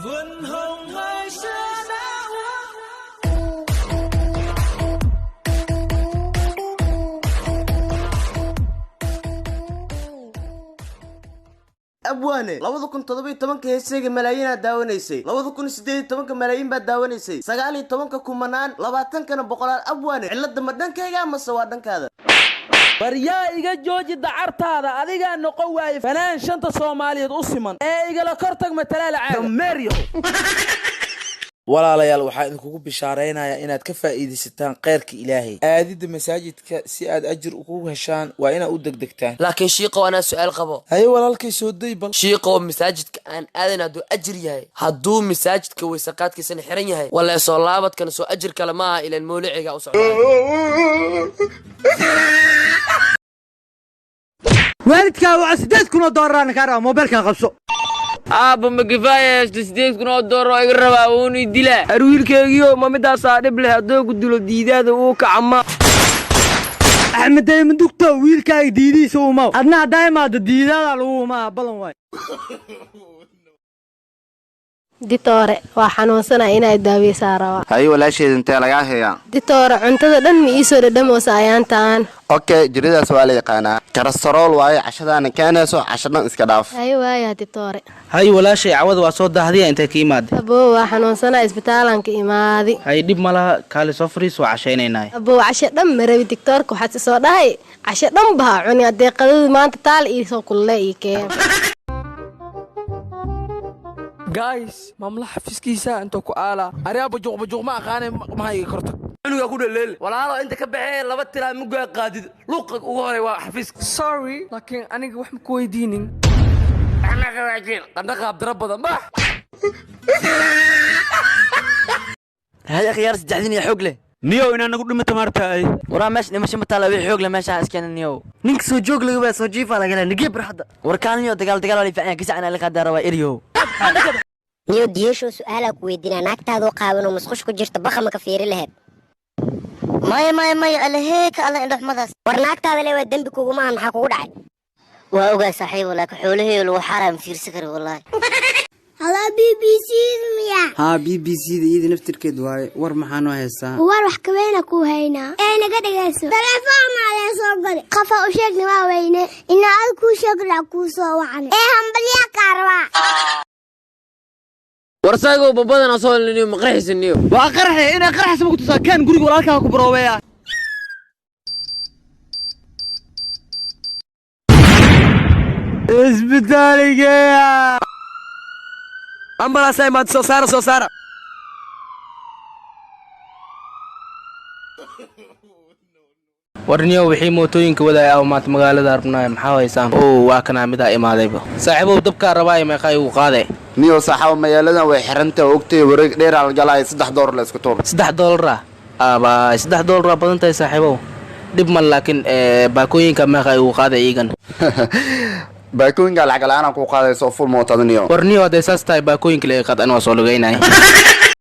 Vườn hồng hay xưa đã Abwaane, 2017-ka heesayga malaayiinaad daawanaysay, 2018-ka malaayiin baad daawanaysay, 19-ka kumanaan, 20-kana boqolaal. Abwaane, cilladda ma dhankayga amase waa dhankaada? Baryaa, iga jooji dacartaada. Adigaa noqon waaye fanaan shanta Soomaaliyeed u siman ee igala kor tag matalaala caaga. Walaalayaal, waxaa idinkugu bishaaraynayaa inaad ka faa'iidaysataan kheyrka Ilaahay, aadidda masaajidka, si aad ajir ugu heshaan. Waa inaad u degdegtaan. Laakiin shiiqow, anaa su-aal qabo. Haye walaalkay, soo day bal. Shiiqow, masaajidka aan aadan hadduu ajir yahay, hadduu masaajidka weysaqaadkiisana xiran yahay, walee soo laabadkana soo ajir kale ma aha, ilaan mawliciga u socdaa. Waalidkaa waxa 8,000 oo doolaraan kaa rabaa, moobeelkan qabso. Aabba, ma kifaaya haysto 8,000 oo doolar oo iga rabaa, wuunu i dilaa. Arwiilkeygiyo, ma midaasaa dhib leh? Haddoo ku dilo diidaada uu kacama. Axmed Daymadugto, wiilkaaga diidihiisa umaw, adna haddaa imaado diidaadaa lagu umaa, balan waay. Ditoore, waa xanuunsana, inaa daaweysaa rabaa. Haye walaasheed, intee lagaa hayaa? Ditoore, cuntada dhan ma iisoo dhadhamoosa ayaantaan. Okay, jiridaas waa la yaqaanaa, kolestarool waaye. Cashadaana keenayso, casho dhan iska dhaaf. Haye waaya, ditoore. Hay walaashay, cawada waa soo daahdiya, intay ka imaada? Aboo, waa xanuunsanaa, isbitaalaan ka imaadi. Hay, dhib ma laha, kaali soo fariis, waa cashaynaynaa. Aboo, casho dhan ma rabi. Diktoorka waxaad isoo dhahay casho dhan baha cuni, haddee qadada maanta taal iisoo kulle ii keen. Guys, maamula xafiiskiisa intuu ku aalaa aryaa, bujuq bujuq ma aqaane, maxaa iga kortag Cunuga ku dhaleele. Walaalo, inta ka baxee laba tilaa mugaa qaadid, luuqa ugu horay waa xafiiska. Sorry, laakiin aniga wax ma ku weydiinin. Qandha qaabdara badan bax. Hay akhyaar, saddexdin iyo xoog leh. Niyow, inaa nagu dhimata maarta ay. Waraa, meesha dhimasho ma taala, wixii xoog leh meesha iskeenan niyow. Ninka soo joog laga baa soo jiifa laga helaa nigee barxadda. Warkaan niyow, dagaal dagaal waa fiican kasacana la qaadaa rabaa eryow. Niyo diyeshow, su-aalaa ku weydiinaa: naagtaadoo qaawan oo musqush ku jirta baqa ma ka fiiri laheyd? Maya, maya, maya, alleheeka alla, indhaxumadaas. War naagtaada le waa dembi kugumahan, maxaa kugu dhacay? Waa ogaa saaxiibo, laakiin xoolaheeyo lagu xaaraam fiirsan kari wallaahi. Hello, BBC miya? Haa, BBC da iyada naftirkeed waaye. War maxaa noo heystaa? War wax kabayna ku haynaa ee naga dhegayso. Telefoon maalee soo gali, qafa u sheegna waa weyne, inaa ad kuu sheegna kuu soo wacne ee hambalyaa kaa rabaa. Warsaagow, babadana soo heliniyo, ma qarxisiniyo? Waa qarxe, inaa qarxis ma ku tusaa? Kaan guriga walaalkaa ku baroobeeya. Isbitaaligeeya. Ambalaas imaad, soo saara, soo saara. Warniyo, wixii mootooyinka wadaaya aw maanta magaalada rabnaay, maxaa haysaan? Oo waa kanaa midaa imaadayba. Saaxiibow, dabkaa rabaayo, meeqaa igu qaade? Niyow saaxaabo, magaaladan way xirantay oo ogtay, wareeg dheeraa la galaya, $3 la isku tuur. $3 aba? $3 waa badan tahay saaxiibow. Dhib mal, laakiin baakooyinka meeqa igu qaaday iigan? Baakooyinka lacag la-aan aan kuu qaadayso, full mootada niyo. Warniyo, hadday saas tahay baakooyinka la qaad, ani waa soo lugeynaya.